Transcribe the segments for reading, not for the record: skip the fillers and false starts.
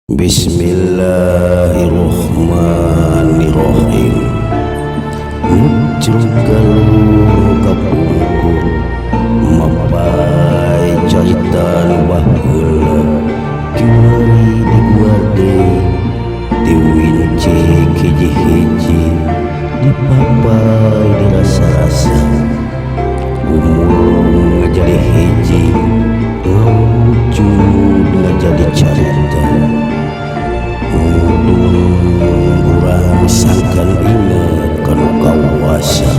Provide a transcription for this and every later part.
Bismillahirrohmanirrohim. Mucrug galur kapungkur, mapai carita nu baheula. Kiwari diguar deui, diwincik hiji-hiji, dipapai dirasa-rasa, gumulung ngajadi hiji, ngawujud ngajadi carita. Mudun urang sangkan inget kanu kawasa,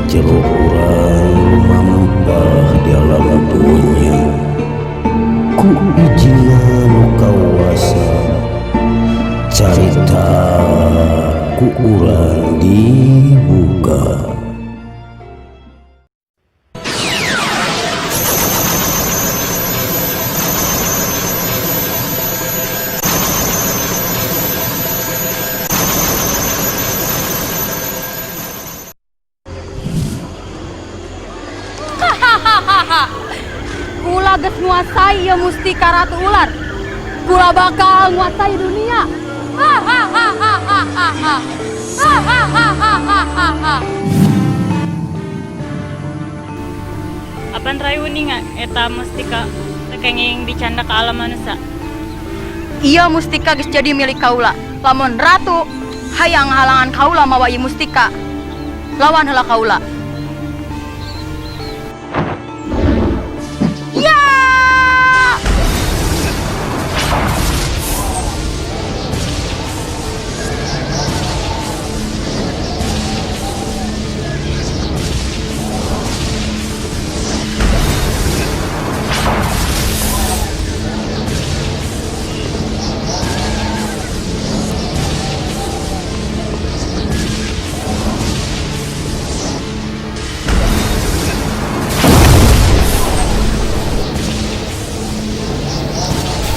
jero urang lumampah di alam dunya. Ku ijina nu kawasa, carita ku urang dibuka. Hahaha. Kula geus nguasai ieu mustika Ratu Ular. Kula bakal nguasai dunia. Hahaha. Hahaha. Apan Rai uninga eta mustika teu kenging dicandak ka alam manusia? Ieu mustika geus jadi milik kaula. Lamun ratu hayang halangan kaula mawa ieu mustika, lawan heula kaula. Ya!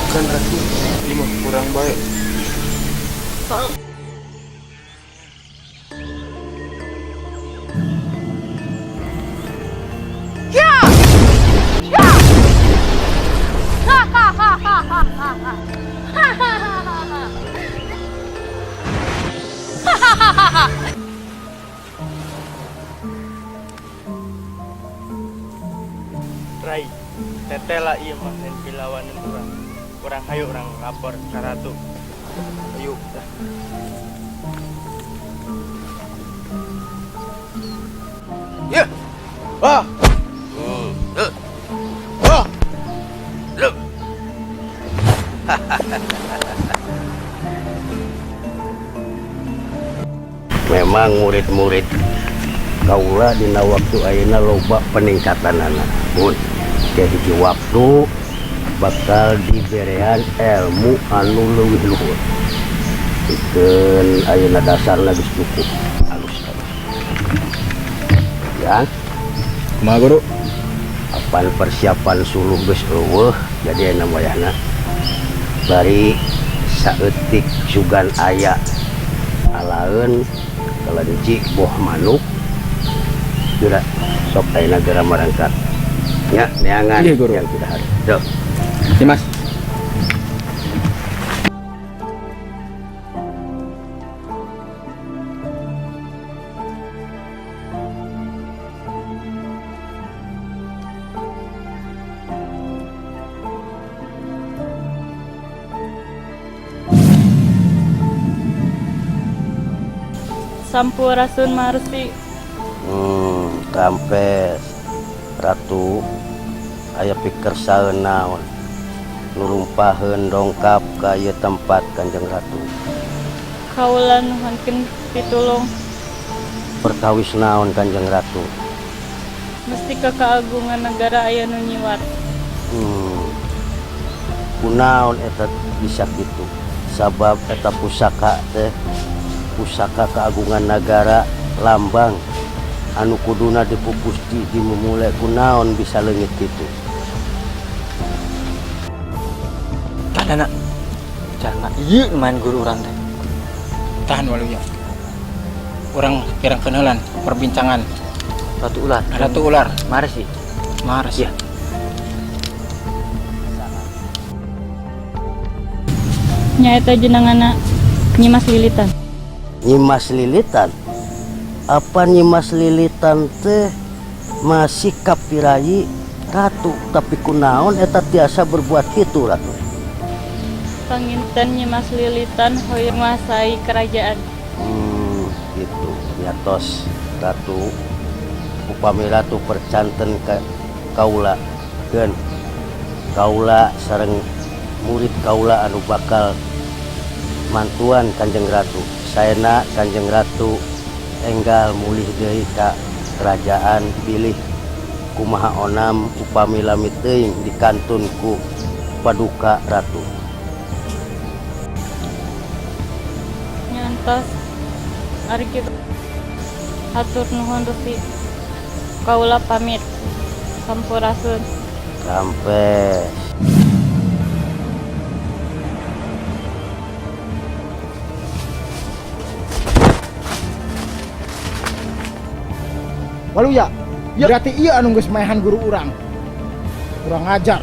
Kan Ratu, ini mah kurang baik. Ya! Ya! Hahaha. Hahaha. Hahaha. Rai, tetela ieu mah lain pilawanan urang. Urang hayu urang lapor ka ratu. Ayo, dah. Ya. Wah. Eh. Wah. Lu. Memang murid-murid kaula dina waktu ayeuna loba peningkatanana pun ke hiji waktu bakal diberean ilmu anu leuwih luhur. Pikeun ayeuna dasarna geus cukup alus alus ya. Kumaha, Guru? Apan persiapan suluh geus euweuh, jadi ayeuna wayahna bari saeutik sugan aya alaeun kelenci boh manuk geura sok ayeuna geura marangkat nya neangan. Iya, Guru. Yang tidak harus. Tuh. Dimas. Sampurasun, Maharsi. Rampes, Ratu, aya pikersaeun naon nurumpaheun dongkap ka ieu tempat Kanjeng Ratu? Kaula nuhunkeun pitulung. Perkawis naon, Kanjeng Ratu? Mustika keagungan negara aya nu nyiwar. Kunaon eta bisa kitu? Sabab eta pusaka teh pusaka keagungan negara, lambang anu kuduna dipupusti dimumule. Kunaon bisa leungit kitu? Tah nak. Jalma ieu main guru urang teh. Tahan, Waluya. Urang pirang kenalan perbincangan. Ratu Ular. Ratu Ular. Maharsi. Mars. Iya. Nyaeta jenengna Nyimas Lilitan. Nyimas Lilitan? Apa Nyimas Lilitan teh masih kapirayi ratu, tapi kunaon eta tiasa berbuat kitu, Ratu? Panginten Nyimas Lilitan hoyong nguasai kerajaan. Gitu ya. Tos, Ratu, upami Ratu percanten ka kaula, keun kaula sareng murid kaula anu bakal mantuan Kanjeng Ratu. Saena Kanjeng Ratu enggal mulih deui ka kerajaan, bilih kumaha onam upami lami teuing dikantun ku paduka Ratu. Nya entos, ari kitu hatur nuhun, Resi. Kaula pamit. Sampurasun. Rampes. Waluya, berarti iya anu geus maehan guru urang. Kurang ajar.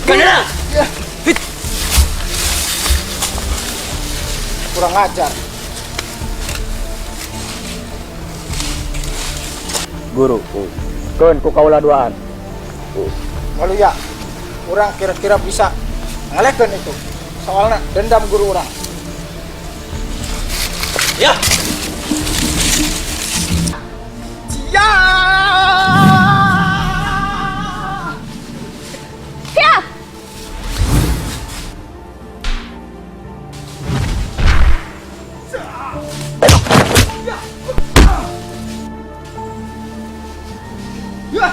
Kandana. Kurang ajar. Guru, keun ku kaula duaan. Waluya, urang kira-kira bisa ngalehkeun itu. Soalnya dendam guru urang. Ya. Ya! Ya! Ya! Ya!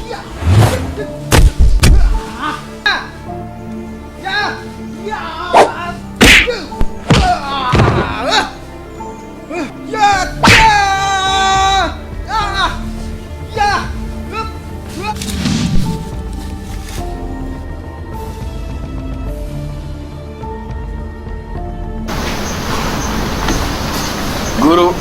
Ya! Ya! Ya! Ya! Ya! Ya! Guru,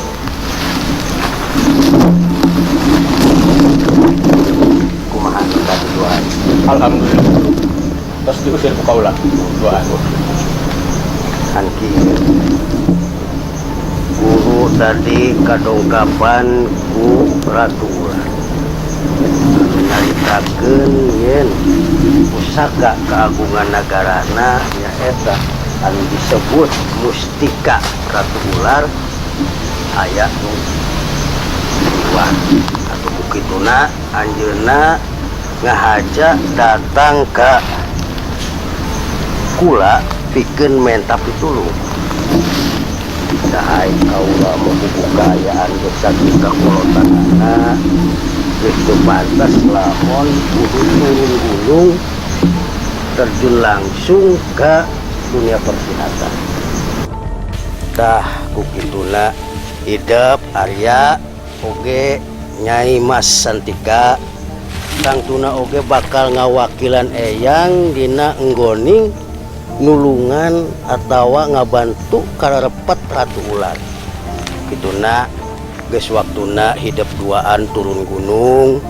Kumaha tadi duaan? Alhamdulillah, Guru. Terus diusir ku kaula duaan. Kan kieu. Guru tadi kadongkapan ku Ratu Ular. Anu nyaritakeun yen pusaka keagungan nagarana nyaeta anu disebut Mustika Ratu Ular aya nu liwat atau bukituna. Anjeunna ngahaja datang ka kula pikeun menta pitulung. Dahai kaula mau buku kaayaan geus sakieu kakolotanana, geus teu pantas lamun kudu turun gunung, terjun langsung ke dunia persilatan. Tah, ku kituna hidep Arya oge Nyai Mas Santika tangtuna oge bakal ngawakilan eyang dina enggoning nulungan atawa ngabantu kararepet Ratu Ular. Kituna geus waktuna hidep duaan turun gunung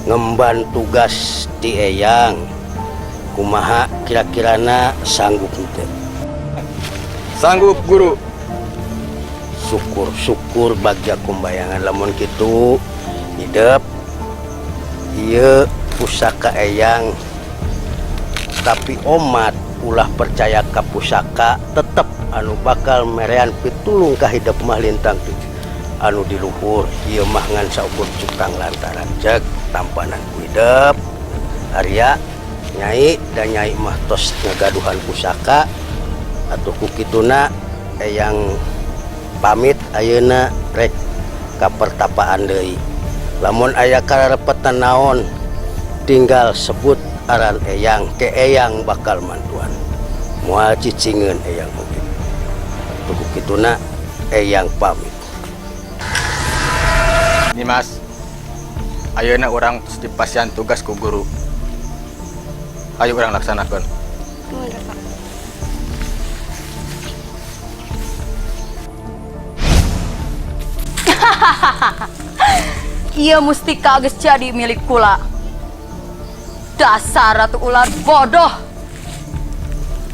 ngemban tugas ti eyang. Kumaha kira-kirana, sanggup henteu? Sanggup, Guru. Syukur-syukur, bagja kumbayangan lamun kitu. Hidep, ieu pusaka eyang, tapi omat ulah percaya ka pusaka. Tetep anu bakal merean pitulung ka hidep mah lintang anu di luhur. Ieu mah ngan saukur cukang lantaran cek tampanan ku hidep Arya, Nyai, dan Nyai mah tos ngagaduhan pusaka. Atuh ku kituna eyang pamit ayeuna rek ka pertapaan deui. Lamun aya kararepetan naon, tinggal sebut. Aran eyang ke eyang bakal mantuan. Moal cicingeun eyang oge. Tuku kituna eyang pamit. Nimas, ayeuna urang tos dipasihan tugas ku guru. Ayo urang laksanakeun. Nuhun, Raka. Ieu mustika geus jadi milik kula. Dasar ratu ular bodoh.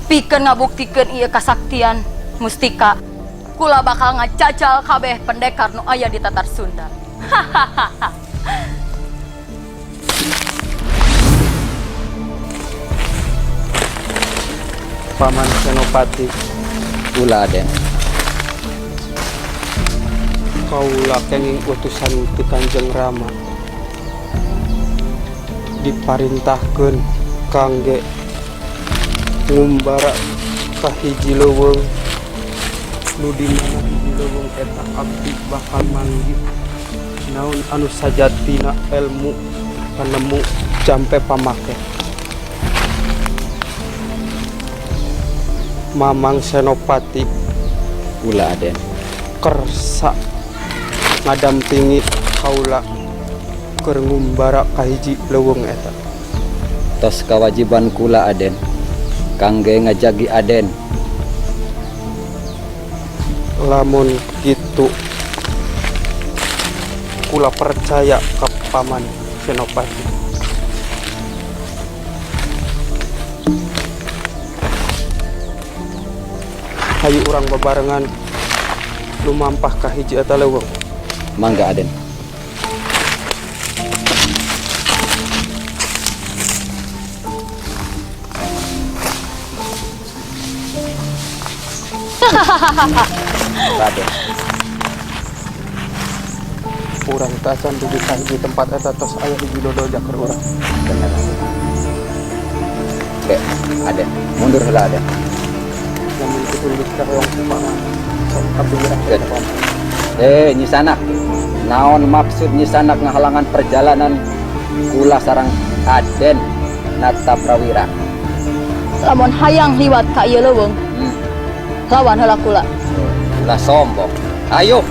Pikeun ngabuktikeun ieu kasaktian mustika. Kula bakal ngacacal kabeh pendekar nu aya di Tatar Sunda. Paman Senopati. Ula, Aden. Kaula kenging utusan ti Kanjeng Rama, diparintahkeun kangge ngumbara ka hiji leuweung nu di mana hiji leuweung eta abdi bakal manggih naon anu sajatina ilmu panemu jampe pamake. Mamang Senopati. Ula, Aden. Kersa ngadampingi kaula keur ngumbara ka hiji leuweung eta? Tos kewajiban kula, Aden, kangge ngajagi Aden. Lamun kitu kula percaya ke Paman Senopati. Hayu urang bebarengan lumampah ka hiji eta leuweung. Mangga, Aden. Aden. Urang teh acan dugi ka hiji tempat eta tos aya hiji dodoja keur urang. Bener. Oke, Aden. Mundur heula, Aden. Lamun kitu geus kahoyong kumaha, sok abdi gerak Oke. ka paman. Eh, Nyisanak. Naon maksud Nyisanak ngahalangan perjalanan kula sareng Aden Nata Prawira? Lamun hayang liwat ka ieu leuweung, lawan heula kula. Ulah sombong. Ayo.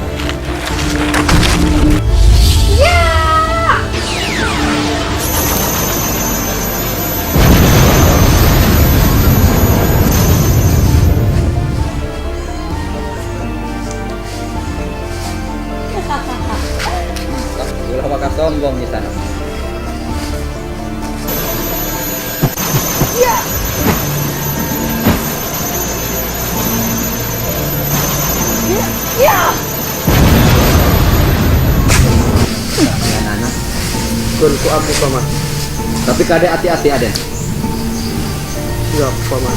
Ulah bakal sombong Nyisanak. Ya! Anak. Keun ku abdi, Paman. Tapi kade hati-hati, Aden. Siap, Paman.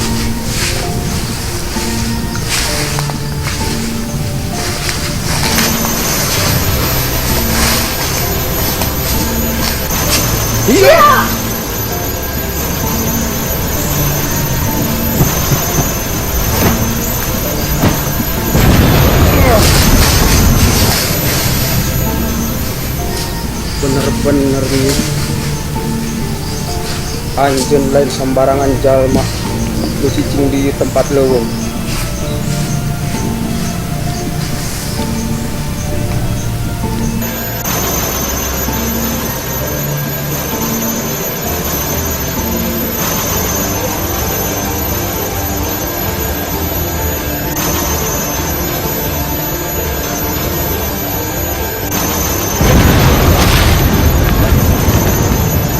Ya! Bener-bener nih, anjeun lain sembarangan jalma nu cicing di tempat leuweung.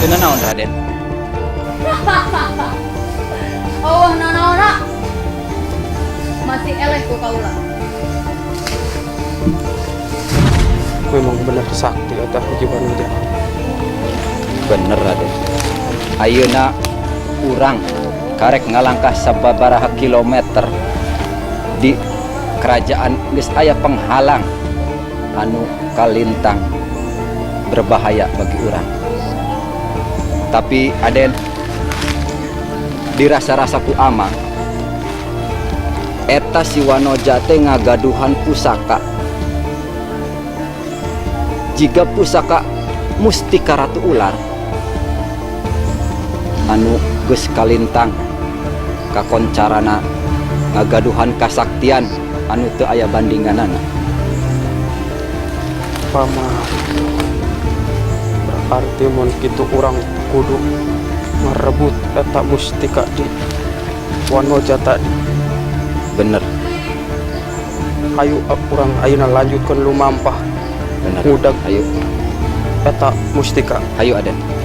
Teu naon, Raden? Oh, nanaona. Masih eleh ku kaula. Memang bener sakti eta hiji Wanoja. Bener, Raden. Ayeuna urang karek ngalangkah sababaraha kilometer di kerajaan geus aya penghalang anu kalintang berbahaya bagi urang. Tapi Aden, dirasa-rasa ku amang eta si Wanoja teh ngagaduhan pusaka jika pusaka mustika ratu ular. Anu geus kalintang kakoncarana ngagaduhan kasaktian anu teu aya bandinganana. Paman, berarti mun kitu urang kudu merebut eta mustika di Wanoja tadi. Bener. Ayo urang ayeuna lanjutkeun lumampah Bener. ngudag Ayo. Eta mustika. Ayo, Aden.